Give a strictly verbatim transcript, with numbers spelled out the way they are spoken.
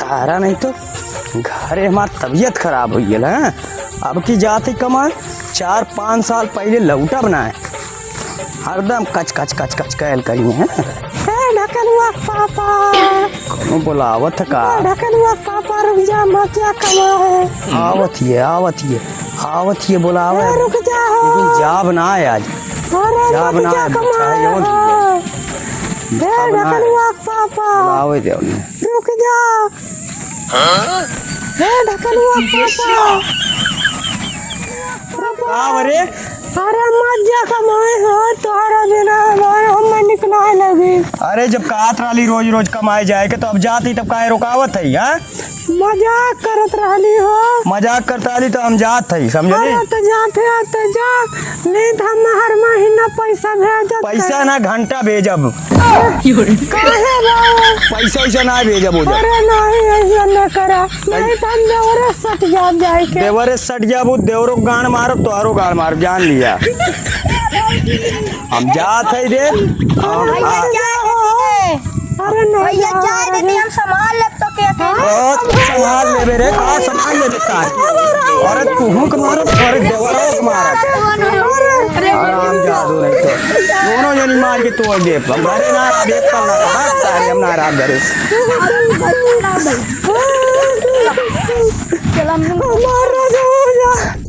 तारा नहीं तो घरे हमार तबियत खराब होइ गेल है। अब की जात ही कमाए, चार पाँच साल पहिले लौटब ना है। हरदम कच कच कच कच कैल करी है। ए ढकलुआ पापा। कौनो बुलावत है का? ए ढकलुआ पापा, रुक जा, मत जा कमाए। आवत हिये, आवत हिये, आवत हिये, बुलावे। ए, रुक जा हो। लेकिन जाब ना है आज। अरे, जाब रुक ना जा, है, कमाए चाहे जौन हो। चीज है। ए जाब ना है। ढकलुआ पापा। बुलावे दे उन्हें। रुक जा। ए ढकलुआ पापा। का बरे? अरे मत जा कमाए हो, तोहरा बिना हमारे हम में निकलाए लगी। अरे जब कहत रहली रोज रोज कमाए जाए के, तो अब जात ही तब काहे रुकावत है, हाँ? मजाक करत रहली हो। मजाक करत रहली तो हम जात है, समझली? अरे तो जात है तो जा, नहीं तो हम हर महीना पैसा भेजत पैसा है। ना घंटा भेजब। काहे बा? पैसा वैसा ना भेजब ओजा। अरे नहीं, ऐसा ना करा। नहीं तो हम देवरे सट जाब जाए के। देवरे सट जाबू, देवरो गांड मारब, तोहरो गांड मारब, जान लिया। हम जात है रे। हम भैया, जात है। अरे नहीं भैया, जाए दे, हम संभाल लेब तो के अकेले। ओ, तू संभाल लेबे रे, का संभाल लेबे सारे? अरे तू हुक मारो, अरे देवरा हुक मारो। हराम जादू नहीं तो। दोनों जनी मार के तोड़ दे। हम घरे ना रहा, देख कर ना रहा, सारे हम ना रहा घरे। चल हम लोग। हमारा जो हो जा।